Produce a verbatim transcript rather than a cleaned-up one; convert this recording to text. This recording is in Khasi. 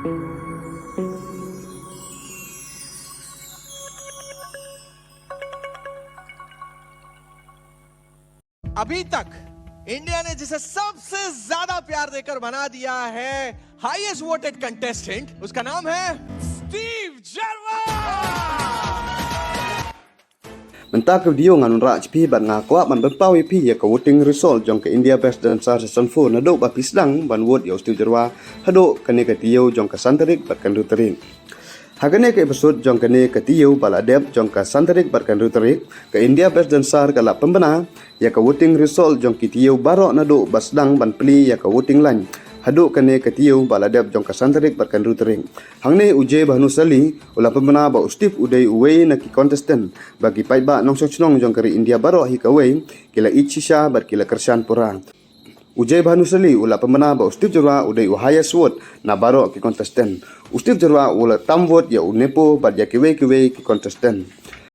अभी तक इंडिया ने जिसे सबसे ज्यादा प्यार देकर बना दिया है हाईएस्ट वोटेड कंटेस्टेंट, उसका नाम है स्टीव जर्वा। Mynta ka video ngan wanrah ïa phi bad nga kwah ban pynpaw ïa phi ïa ka voting result jong ka India Best Dancer Season four naduh ba phi sdang ban vote ïa u Steve Jyrwa haduh kane ka taïew jong ka san tarik bad ka hynriew tarik. Ha kane ka episode jong kane ka taïew ba la dep jong ka san tarik bad ka hynriew tarik, ka India Best Dancer ka la pynbna ïa ka voting result jong ki taïew baroh naduh ba sdang ban plie ïa ka voting line haduh kane ka taïew ba la dep jong ka san tarik bad ka hynriew tarik. Hangne u Jay Bhanusali u la pynbna ba u Steve u dei uwei na ki contestant ba ki paidbah nongshong shnong jong ka ri India baroh hi kawei ki la ïeit shisha bad ki la kyrshan pura. U Jay Bhanusali u la pynbna ba u Steve Jyrwa u dei u highest vote na baroh ki contestant. U Steve Jyrwa u la tam vote ïa u Nepo bad ïa kiwei kiwei ki contestant.